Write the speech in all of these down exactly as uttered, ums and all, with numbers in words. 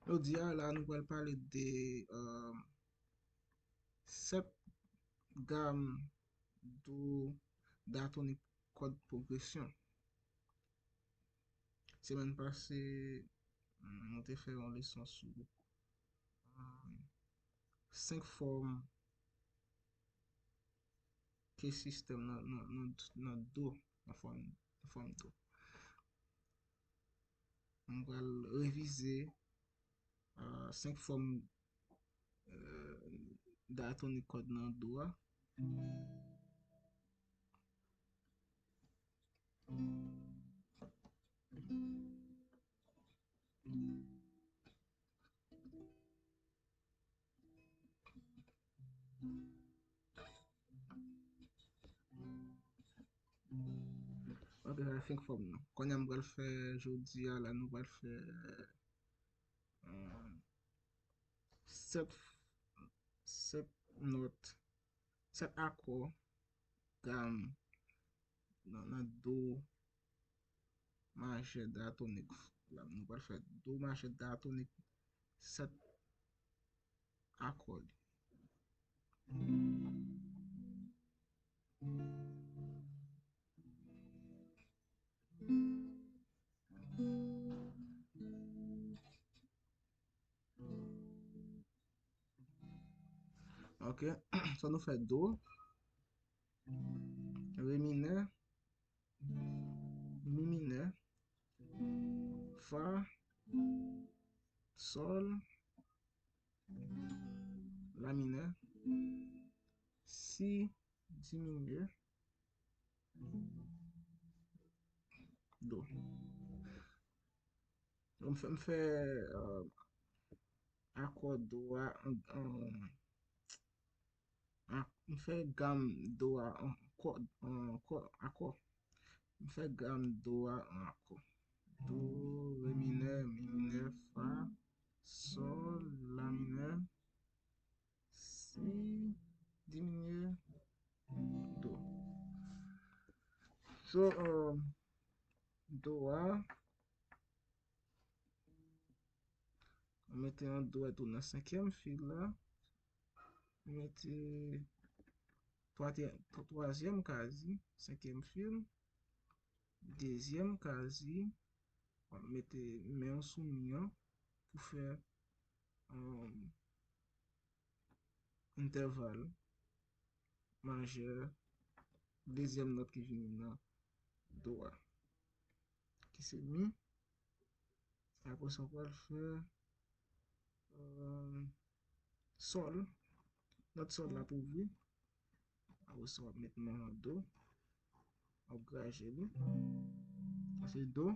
Jodi a la, nou pral pale de euh, sèt gam do dayatonik kòd pwogresyon. Semèn pase, nou te fè yon leson sou euh, senk fòm ke sistèm nan, nan, nan, nan do, nan fòm, nan fòm do. M pral revize euh, senk fòm euh, dayatonik kòd nan do a. Ok, sa se senk fòm nan. Kounye a m pral fè, jodi a la, nou pral fè euh, sèt, sèt nòt, sèt akò gam nan, nan do majè dayatonik. La, nou pral fè do majè dayatonik sèt akò li. Ok, sa nou fè do, re minè, mi minè, fa, sòl, la minè, si diminye, do. M fè, m fè euh, akò do a an, an, an, m fè gam do a an kò, an kò, akò. M fè gam do a an akò. Do, re minè, mi minè, fa, sòl, la minè, si diminye, do. So, euh, do a, mete yon dwèt ou nan senkyèm fil la. Mete twazyèm kazi, senkyèm fil, dezyèm kazi, w ap mete men w sou mi an pou fè um, entèval majè, dezyèm nòt ki vini nan do a, ki se mi. Apre sa, w pral fè euh, sòl. Nòt sòl la pou ouvri. Apre sa, w ap met men nan do. W ap graje li. Sa se do.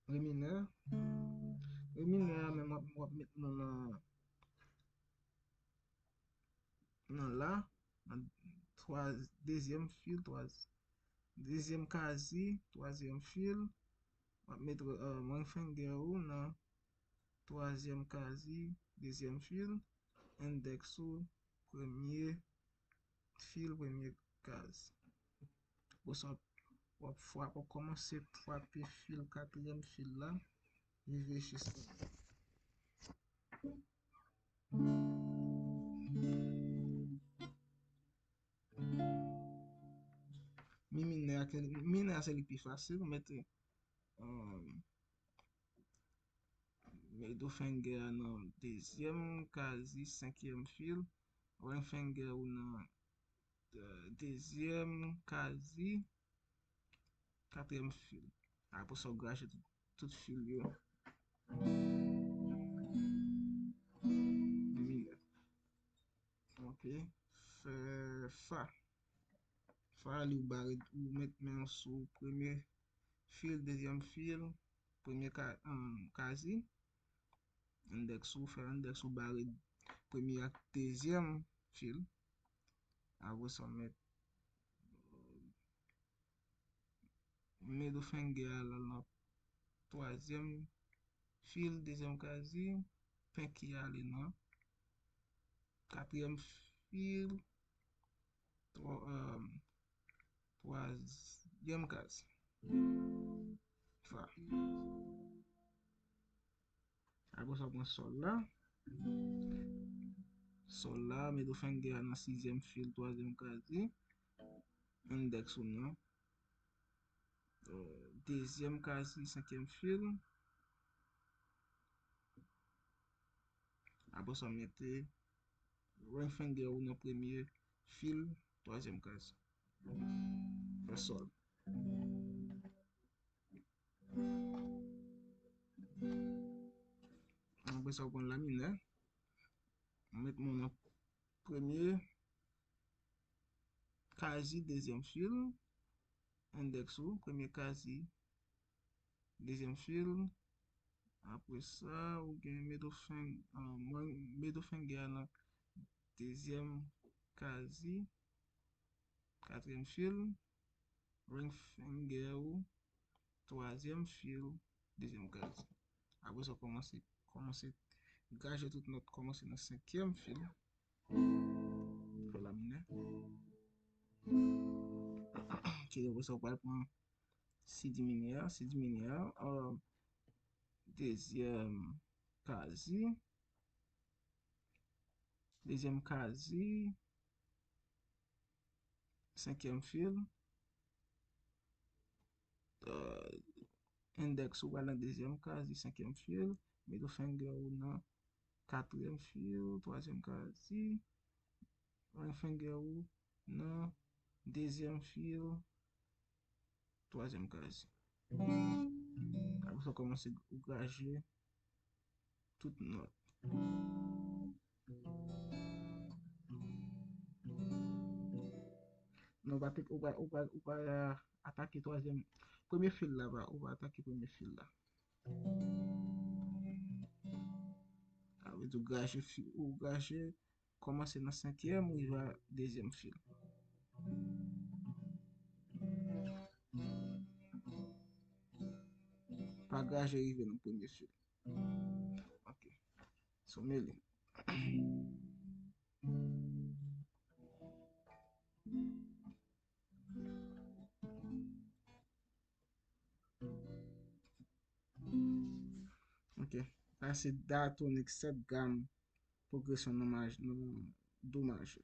Re minè. Re minè a menm w ap, w ap met men nan, nan la, nan twa, dezyèm fil, twa, dezyèm kazi, twazyèm fil, w ap met euh, ring finger ou nan twazyèm kazi, dezyèm fil, endèks ou, premye fil, premye kaz. Apre sa, w ap frape, w ap kòmanse frape fil, katriyèm fil la, rive jis la. Mi minè a, minè a se li ki pi fasil, mete euh, middle finger a nan dezyèm kazi, senkyèm fil, ring finger ou nan euh, dezyèm kazi, katriyèm fil. Apre sa, w graje tout, tout fil yo. Minè. Ok. Fè fa. Fa li ou bare, ou met men w sou premye fil, dezyèm fil, premye ka, um, kazi. Endèks ou, fè endèks ou bare premye ak dezyèm fil. Apre sa, w met middle finger a la nan twazyèm fil, dezyèm kazi, pinky a ale nan katriyèm fil, twa, euh, twazyèm kaz. Apre sa, w pran sòl la. Sòl la, middle finger a nan sizyèm fil, twazyèm kazi. Index ou nan, euh, dezyèm kazi, senkyèm fil. Apre sa, mete ring finger ou nan premye fil, twazyèm kazi. Fè sòl. Apre sa, ou pran la minè. Ou met men w nan premye kazi, dezyèm fil, index ou, premye kazi, dezyèm fil. Apre sa, ou gen middle finger, ah, mwen, middle finger a nan dezyèm kazi, katriyèm fil, ring finger ou, twazyèm fil, dezyèm kazi. Apre sa, kòmanse, kòmanse graje tout nòt, kòmanse nan senkyèm fil. Fè la minè. Ok, apre sa, ou pral pran si diminye a, si diminye a, euh, dezyèm kazi, dezyèm kazi, senkyèm fil, euh, index ou pral nan dezyèm kazi, senkyèm fil, middle finger ou nan katriyèm fil, twazyèm kazi, ring finger ou nan dezyèm fil, twazyèm kazi. Apre sa, w kòmanse ou graje tout nòt. Non, ou pa, ou pa, ou pa, ou pa atake twazyèm, premye fil la, pa, ou pa atake premye fil la. Sa vle di ou graje fi-, ou graje, kòmanse nan senkyèm, rive a dezyèm fil. Pa graje rive nan premye fil. Ok. So, mele. Ok. Sa se diatonic sèt gam pwogresyon nan maj-, nan do maje.